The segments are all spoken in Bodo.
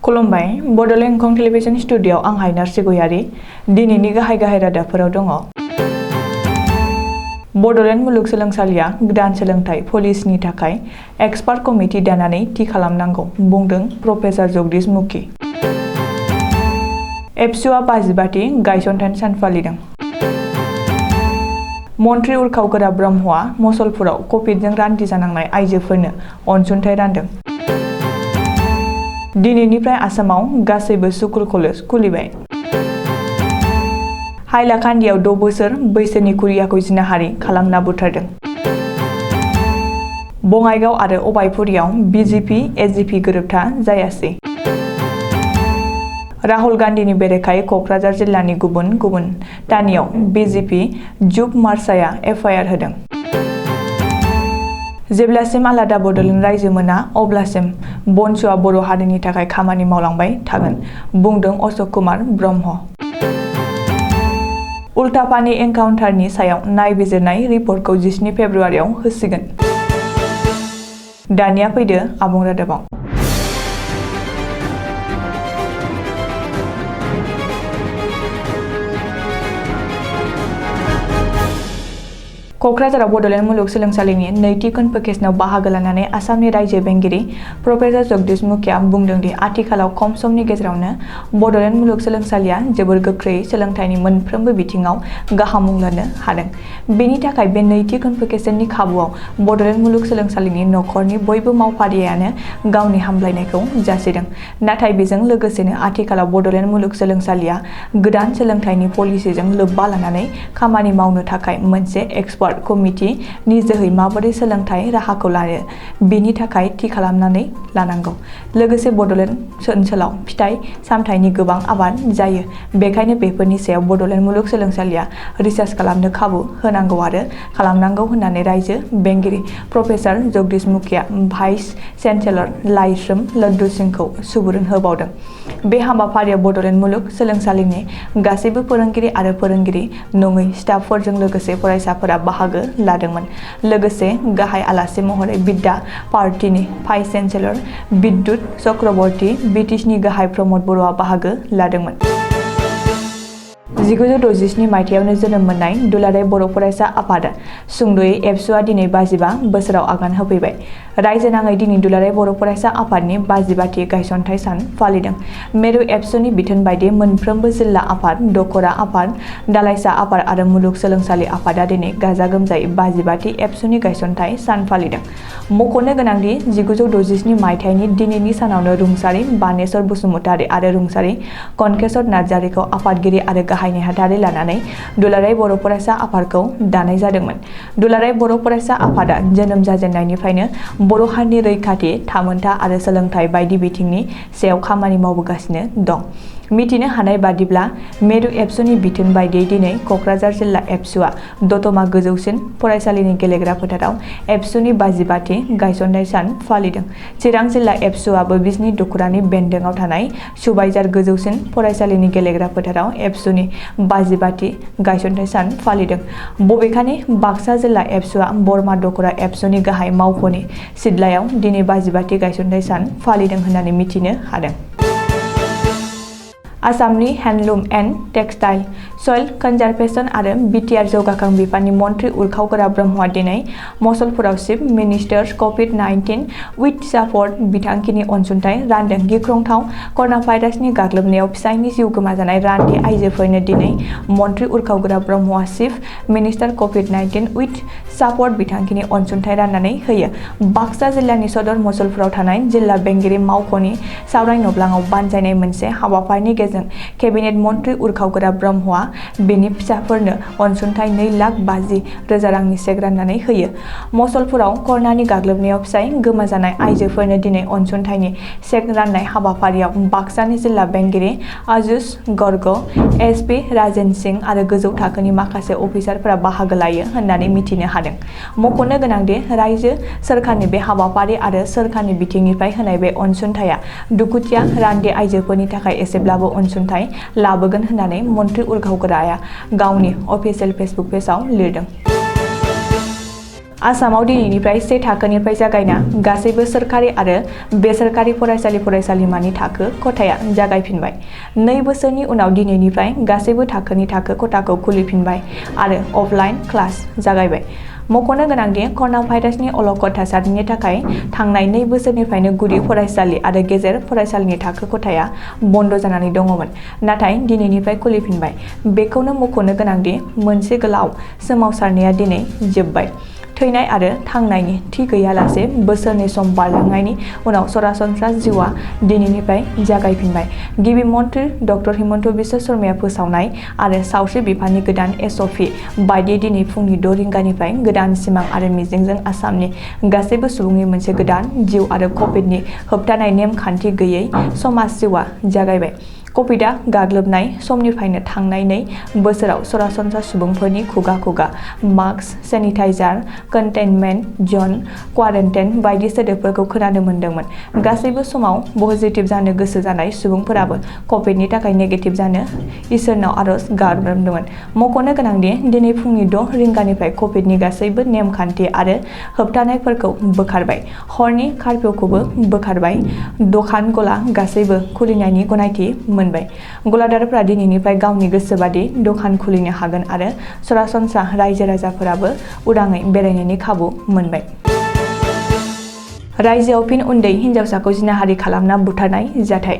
खुलुमबाय बड'लेण्ड इंखं टेलिभिजन स्टुडिय'आव आं हायनार सिगयारि दिनैनि गाहाय रादाबफोराव दङ। बड'लेण्ड मुलुगसोलोंसालिया गोदान सोलोंथाइ पलिसिनि थाखाय एक्सपार्ट कमिटि दानानै थि खालामनांगौ बुंदों प्रफेसार जगदीश मुखी। एबसुआ 55थि गायसनथायनि सान फालिदों। मन्त्रि उरखाव गोरा ब्रह्मआ मसलपुराव कभिडजों रान्दि जानांनाय आइजोफोरनो अनसुंथाइ रानदों। दिनैनिफ्राय आसामाव गासैबो स्कुल कलेज खुलिबाय। हाइलाकान्दियाव 6 बोसोर बैसोनि खुदियाखौ जिनाहारि खालामना बुथारदों। बङाइगाव आरो अबायपुरियाव बिजेपि एसडिपि गोरोबथा जायासै। राहुल गान्धीनि बेरेखायै क'क्राझार जिल्लानि गुबुन गुबुन थानियाव बिजेपि जुब मार्चाया एफआइआर होदों। जेब्लासिम आलादा बड'लेण्ड रायजो मोना अब्लासिम बनसुआ बर' हारिनि थाखाय खामानि मावलांबाय थागोन बुंदों अशोक कुमार ब्रह्म। उल्टापानि एनकाउन्टारनि सायाव नायबिजिरनाय रिपर्टखौ 17 फेब्रुवारियाव होसिगोन। दानिया फैदो आबुं रादाबाव। क'क्राझाराव बड'लेण्ड मुलुगसोलोंसालिनि नैथि कनभकेसनाव बाहागो लानानै आसामनि रायजो बेंगिरि प्रफेसार जगदीश मुखीआ बुंदों दि आथिखालाव खम समनि गेजेरावनो बड'लेण्ड मुलुगसोलोंसालिया जोबोर गोख्रैयै सोलोंथाइनि मोनफ्रोमबो बिथिङाव गाहाम मुं लानो हादों। बेनि थाखाय बे नैथि कनभकेसननि खाबुआव बड'लेण्ड मुलुगसोलोंसालिनि नखरनि बयबो मावफारियानो गावनि हामलायनायखौ जासिदों। नाथाय बेजों लोगोसेनो आथिखालाव बड'लेण्ड मुलुगसोलोंसालिया गोदान सोलोंथाइनि पलिसिजों लोब्बा लानानै खामानि मावनो थाखाय मोनसे एक्सपार्ट कमिटिनि जोहै माबोरै सोलोंथाइ राहाखौ लायो बेनि थाखाय थि खालामनानै लानांगौ। लोगोसे बड'लेण्ड ओनसोलाव फिथाइ सामथाइनि गोबां आबाद जायो। बेखायनो बेफोरनि सायाव बड'लेण्ड मुलुगसोलोंसालिया रिसार्च खालामनो खाबु होनांगौ आरो खालामनांगौ होननानै रायजो बेंगिरि professor Jagdish Mukhia vice chancellor Laishram Laddu सिंहखौ सुबुरुन होबावदों। बे हाबाफारियाव बड'लेण्ड मुलुग सोलोंसालिनि गासैबो फोरोंगिरि आरो फोरोंगिरि नङै स्टाफफोरजों लोगोसे फरायसाफोरा बाहागो लादोंमोन। लोगोसे गाहाय आलासि महरै बिद्या भारतीनि भाइस चेन्सेलर बिद्युत चक्रवर्ती, बिटिसिनि गाहाय प्रमद बर'आ बाहागो लादोंमोन। 1967 मायथाइयावनो जोनोम मोननाय दुलाराय बर' फरायसा आफादा सुंद'यै एबसुआ दिनै 55 बोसोराव आगान होफैबाय। रायजो नाङै दिनै दुलाराय बर' फरायसा आफादनि 55थि गायसनथाइ सान फालिदों। मेरु एबसुनि बिथोन बायदि मोनफ्रोमबो जिल्ला आफाद, दखरा आफाद, दालाइसा आफाद आरो मुलुगसोलोंसालि आफादा दिनै गाजा गोमजायै 55थि एबसुनि गायसनथाइ सान फालिदों। मख'नो गोनांदि 1967 मायथाइनि दिनैनि सानावनो रुंसारि बानेश्वर बसुमतारी आरो रुंसारि कनकेश्वर नार्जारिखौ आफादगिरि आरो गाहाय नेहाथारि लानानै दुलाराय बर' फरायसा आफादखौ दानाय जादोंमोन। दुलाराय बर' फरायसा आफादा जोनोम जाजेननायनिफ्रायनो बर' हारिनि रैखाथि, थामोनथा आरो सोलोंथाइ बायदि बिथिंनि सायाव खामानि मावबोगासिनो दं। मिथिनो हानाय बादिब्ला मेरु एबसुनि बिथोन बायदियै दिनै क'क्राझार जिल्ला एबसुआ दतमा गोजौसिन फरायसालिनि गेलेग्रा फोथाराव एबसुनि 55थि गायसनथाइ सान फालिदों। चिरां जिल्ला एबसुआबो बिजनि दखरानि बेन्दोङाव थानाय सुबाइजार गोजौसिन फरायसालिनि गेलेग्रा फोथाराव एबसुनि 55थि गायसनथाइ सान फालिदों। बबेखानि बाक्सा जिल्ला एबसुआ बरमा दखरा एबसुनि गाहाय मावख'नि सिदलायाव दिनै 55थि गायसनथाइ सान फालिदों होननानै मिथिनो हादों। आसामनि हेन्डलुम एन्ड टेक्सटाइल, सइल कनजारभेशन आरो बिटिआर जौगाखां बिफाननि मन्त्रि उरखाव गोरा ब्रह्मआ दिनै मसलपुराव चिफ मिनिस्टार्स कभिड-19 उइथ सापर्ट बिथांखिनि अनसुंथाइ रानदों। गिख्रंथाव कर'ना भाइरासनि गाग्लोबनायाव फिसायनि जिउ गोमाजानाय रान्दि आइजोफोरनो दिनै मन्त्रि उरखाव गोरा ब्रह्मआ चिफ मिनिस्टार कभिड-19 उइथ सापर्ट बिथांखिनि अनसुंथाइ राननानै होयो। बाक्सा जिल्लानि सदर मसलपुराव थानाय जिल्ला बेंगिरि मावख'नि सावराय नब्लाङाव बानजायनाय मोनसे हाबाफारिनि गेजेरजों केबिनेट मन्त्रि उरखाव गोरा ब्रह्मआ बेनि फिसाफोरनो अनसुंथाइ 2,50,000 रांनि चेक राननानै होयो। मसलपुराव कर'नानि गाग्लोबनायाव फिसाय गोमाजानाय आइजोफोरनो दिनै अनसुंथाइनि चेक राननाय हाबाफारियाव बाक्सानि जिल्ला बेंगिरि आयुष गर्ग, एसपि राजेन सिंह आरो गोजौ थाखोनि माखासे अफिसारफोरा बाहागो लायो होननानै मिथिनो हादों। मख'नो गोनांदि रायजो सोरखारनि बे हाबाफारि आरो सोरखारनि बिथिंनिफ्राय होनाय बे अनसुंथाइया दुखुथिया रान्दि आइजोफोरनि थाखाय एसेब्लाबो अनसुंथाइ लाबोगोन होननानै मन्त्रि उरखाव गोराया गावनि अफिसियेल फेसबुक पेजआव लिरदों। आसामाव दिनैनिफ्राय 1 थाखोनिफ्राय जागायना गासैबो सोरखारि आरो बेसरकारि फरायसालिमानि थाखो खथाया जागायफिनबाय। 2 बोसोरनि उनाव दिनैनिफ्राय गासैबो थाखोनि थाखो खथाखौ खुलिफिनबाय आरो अफलाइन क्लास जागायबाय। मख'नो गोनांदि कर'ना भाइरासनि अलखद थासारिनि थाखाय थांनाय 2 बोसोरनिफ्रायनो गुदि फरायसालि आरो गेजेर फरायसालिनि थाखो खथाया बन्द जानानै दङमोन, नाथाय दिनैनिफ्राय खुलिफिनबाय। बेखौनो मख'नो गोनांदि मोनसे गोलाव सोमावसारनाया दिनै जोबबाय। थैनाय आरो थांनायनि थि गैयालासे बोसोरनै सम बारलांनायनि उनाव सरासनस्रा जिउआ दिनैनिफ्राय जागायफिनबाय। गिबि मन्थ्रि डक्टर हिमन्त बिश्व शर्माया फोसावनाय आरो सावस्रि बिफाननि गोदान SOP बायदियै दिनै फुंनि 6 रिंगानिफ्राय गोदान सिमां आरो मिजिंजों आसामनि गासैबो सुबुंनि मोनसे गोदान जिउ आरो कभिडनि होबथानाय नेम-खान्थि गैयै समाज जिउआ जागायबाय। कभिडआ गाग्लोबनाय समनिफ्रायनो थांनाय 2 बोसोराव सरासनस्रा सुबुंफोरनि खुगा मास्क, सेनिटाइजार, कन्टेनमेन्ट जन, क्वारेन्टाइन बायदि सोदोबफोरखौ खोनानो मोन्दोंमोन। गासैबो समाव पजिटिभ जानो गोसो जानाय सुबुंफोराबो कभिडनि थाखाय नेगेटिभ जानो इसोरनाव आरज गाबदोंमोन। मख'नो गोनांदि दिनै फुंनि 6 रिंगानिफ्राय कभिडनि गासैबो नेम-खान्थि आरो होबथानायफोरखौ बोखारबाय। हरनि कार्फिउखौबो बोखारबाय। दखान गला गासैबो खुलिनायनि गनायथि मोनबाय। गलादारफोरा दिनैनिफ्राय गावनि गोसोबादि दखान खुलिनो हागोन आरो सरासनस्रा रायजो-राजाफोराबो उदाङै बेरायनायनि खाबु मोनबाय। रायजोआव फिन उन्दै हिनजावसाखौ जिनाहारि खालामना बुथारनाय जाथाय।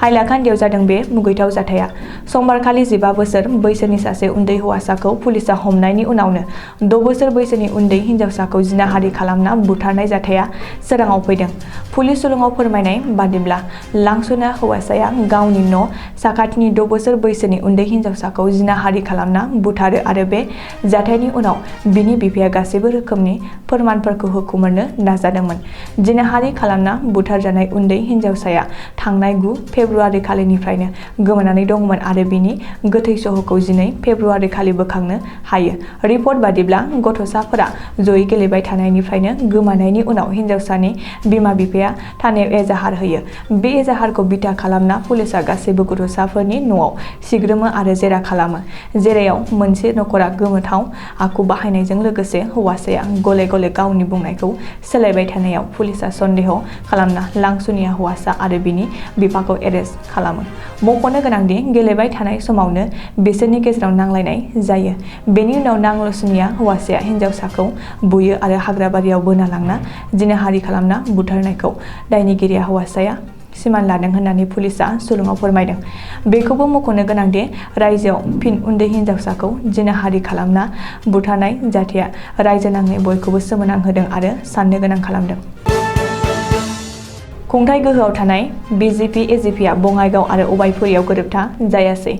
हाइलाकान्दियाव जादों बे मुगैथाव जाथाया। समबारखालि 15 बोसोर बैसोनि सासे उन्दै हौवासाखौ पुलिसआ हमनायनि उनावनो 6 बोसोर बैसोनि उन्दै हिनजावसाखौ जिनाहारि खालामना बुथारनाय जाथाया सोराङाव फैदों। पुलिस सुलुङाव फोरमायनाय बादिब्ला, लांसुना हौवासाया गावनि न' साखाथिनि 6 बोसोर बैसोनि उन्दै हिनजावसाखौ जिनाहारि खालामना बुथारो आरो बे जाथायनि उनाव बिनि बिफाया गासैबो रोखोमनि फोरमानफोरखौ होखोमानो नाजादोंमोन। जिनाहारि खालामना बुथारजानाय उन्दै हिनजावसाया थांनाय 9 फेब्रुआरि खालिनिफ्रायनो गोमानानै दंमोन आरो बिनि गोथै सह'खौ 12 फेब्रुआरि खालि बोखांनो हायो। रिपर्ट बादिब्ला, गथ'साफोरा जयै गेलेबाय थानायनिफ्रायनो गोमानायनि उनाव हिनजावसानि बिमा-बिफाया थानायाव एजाहार होयो। बे एजाहारखौ बिथा खालामना पुलिसआ गासैबो गथ'साफोरनि न'आव सिग्रोमो आरो जेरा खालामो, जेराव मोनसे नखरा गोमोथाव आखु बाहायनायजों लोगोसे हौवासाया गले-गले गावनि बुंनायखौ सोलायबाय थानायाव पुलिसआ सन्देह खालामना लांसुनिया हौवासा आरो बिनि बिफाखौ एरेस्ट खालामो। मख'नो गोनांदि गेलेबाय थानाय समावनो बिसोरनि गेजेराव नांलायनाय जायो। बेनि उनाव लांसुनिया हौवासाया हिनजावसाखौ बुयो आरो हाग्राबारियाव बोना लांना जिनाहारि खालामना बुथारनायखौ दायनिगिरिया हौवासाया सिमान लादों होननानै पुलिसआ सुलुङाव फोरमायदों। बेखौबो मख'नो गोनांदि रायजोआव फिन उन्दै हिनजावसाखौ जिनाहारि खालामना बुथारनाय जाथाया रायजोनाङै बयखौबो सोमोनांहोदों आरो साननो गोनां खालामदों। खुंथाय गोहोआव थानाय BJP-AJPआ बङाइगाव आरो अबायपुरियाव गोरोबथा जायासै।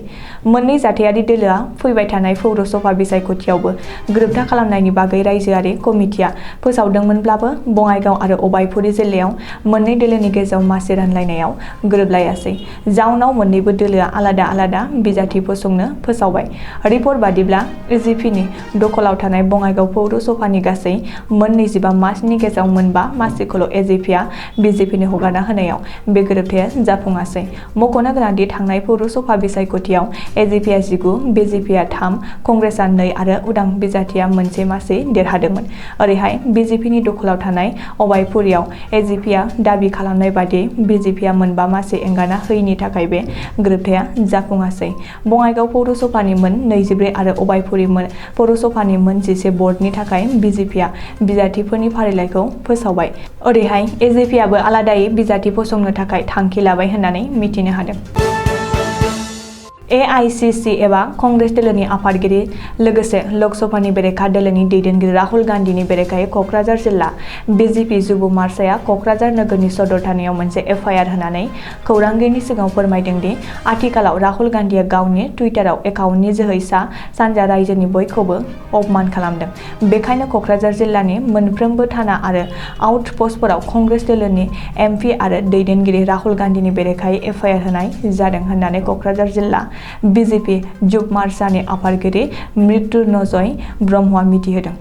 मोननै जाथायारि दोलोआ फैबाय थानाय पौरसभा बिसायख'थियावबो गोरोबथा खालामनायनि बागै रायजोआरि कमिटिआ फोसावदोंमोनब्लाबो बङाइगाव आरो अबायपुरि जिल्लायाव मोननै दोलोनि गेजेराव मासि रानलायनायाव गोरोबलायासै। जाउनाव मोन्नैबो दोलोआ आलादा-आलादा बिजाथि फसंनो फोसावबाय। रिपर्ट बादिब्ला, AJPनि दखलाव थानाय बङाइगाव पौरसभानि गासै मोन 25 मासिनि गेजेराव मोनबा मासिखौल' AJPआ BJPनो हगारना होनायाव बे गोरोबथाया जाफुङासै। मख'नो गोनांदि थांनाय पौरसभा बिसायख'थियाव AJPआ 19, BJPआ 3, कंग्रेसआ 2 आरो उदां बिजाथिया 1 मासि देरहादोंमोन। ओरैहाय BJPनि दखलाव थानाय अबायपुरियाव AJPआ दाबि खालामनाय बादियै BJPआ 5 मासि एंगारना होयैनि थाखाय बे गोरोबथाया जाफुङासै। बङाइगाव पौरसभानि मोन 24 आरो अबायपुरि पौरसभानि मोन 11 बर्डनि थाखाय BJPआ बिजाथिफोरनि फारिलाइखौ फोसावबाय। ओरैहाय AJPआबो आलादायै बिजाथि फसंनो थाखाय थांखि लाबाय होननानै मिथिनो हादों। AICC एबा कंग्रेस दोलोनि आफादगिरि लोगोसे लकसभानि बेरेखा दोलोनि दैदेनगिरि राहुल गान्धीनि बेरेखायै कक्राझार जिल्ला BJP जुब मार्चाया कक्राझार नोगोरनि सदर थानायाव मोनसे FIR होनानै खौरांगिरिनि सिगाङाव फोरमायदों दि आथिखालाव राहुल गान्धीया गावनि टुइटाराव एकाउन्टनि जोहै सा-सानजा रायजोनि बयखौबो अपमान खालामदों। बेखायनो कक्राझार जिल्लानि मोनफ्रोमबो थाना आरो आउटपस्टफोराव कंग्रेस दोलोनि MP आरो दैदेनगिरि राहुल गान्धीनि बेरेखायै FIR होनाय जादों होननानै कक्राझार जिल्ला BJP जुब मार्चानि आफादगिरि मृत्युन्जय ब्रह्मआ मिथिहोदों।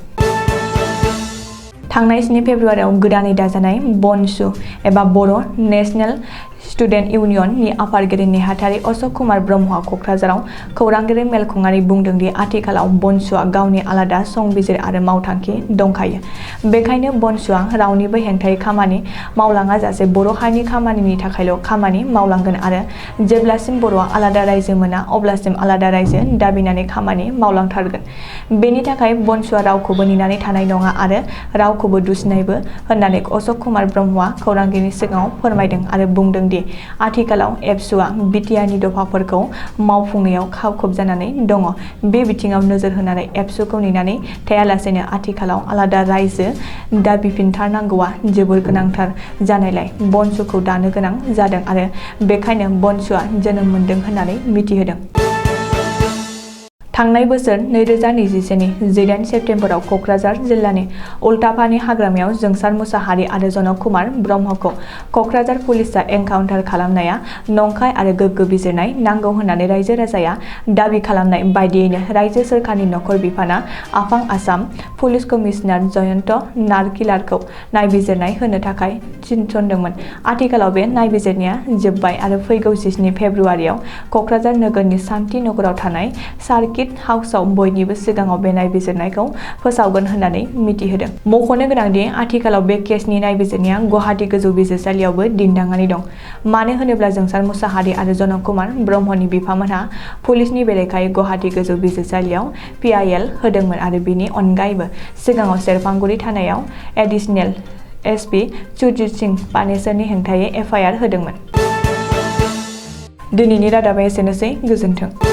थांनाय 7 फेब्रुआरियाव गोदानै दाजानाय बनसु एबा बर' नेशनेल स्टुडेन्ट इउनियननि आफादगिरि नेहाथारि अशोक कुमार ब्रह्मआ कक्राझाराव खौरांगिरि मेल खुंनानै बुंदों दि आथिखालाव बनसुआ गावनि आलादा संबिजिर आरो मावथांखि दंखायो। बेखायनो बनसुआ रावनिबो हेंथायै खामानि मावलाङाजासे बर' हारिनि खामानिनि थाखायल' खामानि मावलांगोन आरो जेब्लासिम बर'आ आलादा रायजो मोना अब्लासिम आलादा रायजो दाबिनानै खामानि मावलांथारगोन। बेनि थाखाय बनसुआ रावखौबो नेनानै थानाय नङा आरो रावखौबो दुसिनायबो होननानै अशोक कुमार ब्रह्मआ खौरांगिरिनि सिगाङाव फोरमायदों आरो बुंदों दि आथिखालाव एबसुआ बिटिआरनि दफाफोरखौ मावफुंनायाव खावखोब जानानै दङ। बे बिथिङाव नोजोर होनानै एबसुखौ नेनानै थायालासेनो आथिखालाव आलादा रायजो दाबिफिनथारनांगौआ जोबोर गोनांथार जानायलाय बनसुखौ दानो गोनां जादों आरो बेखायनो बनसुआ जोनोम मोनदों होननानै मिथिहोदों। थांनाय बोसोर 2021 नि 8 सेप्तेम्बराव कक्राझार जिल्लानि उल्टापानि हाग्रामायाव जोंसार मुसाहारि आरो जनक कुमार ब्रह्मखौ कक्राझार पुलिसआ एनकाउन्टार खालामनाया नंखाय आरो गोग्गो बिजिरनाय नांगौ होननानै रायजो राजाया दाबि खालामनाय बायदियैनो रायजो सोरखारनि नखर बिफाना आफां आसाम पुलिस कमिशनार जयन्त नारकिलारखौ नायबिजिरनाय होनो थाखाय थिनसनदोंमोन। आथिखालाव बे नायबिजिरनाया जोबबाय आरो फैगौ 17 फेब्रुवारियाव कक्राझार नोगोरनि शान्ति नगराव थानाय सार्किट हाउसआव बयनिबो सिगाङाव बे नायबिजिरनायखौ फोसावगोन होननानै मिथिहोदों। मख'नो गोनांदि आथिखालाव बे केसनि नायबिजिरनाया गुवाहाटी गोजौ बिजिरसालियावबो दिन्दांनानै दं। मानो होनोब्ला जोंसार मुसाहारि आरो जनक कुमार ब्रह्मनि बिफामोनहा पुलिसनि बेरेखायै गुवाहाटी गोजौ बिजिरसालियाव PIL होदोंमोन आरो बेनि अनगायैबो सिगाङाव सेरफांगुरि थानायाव एडिशनेल SP सुरजित सिंह पानेसरनि हेंथायै FIR होदोंमोन। दिनैनि रादाबा एसेनोसै, गोजोन्थों।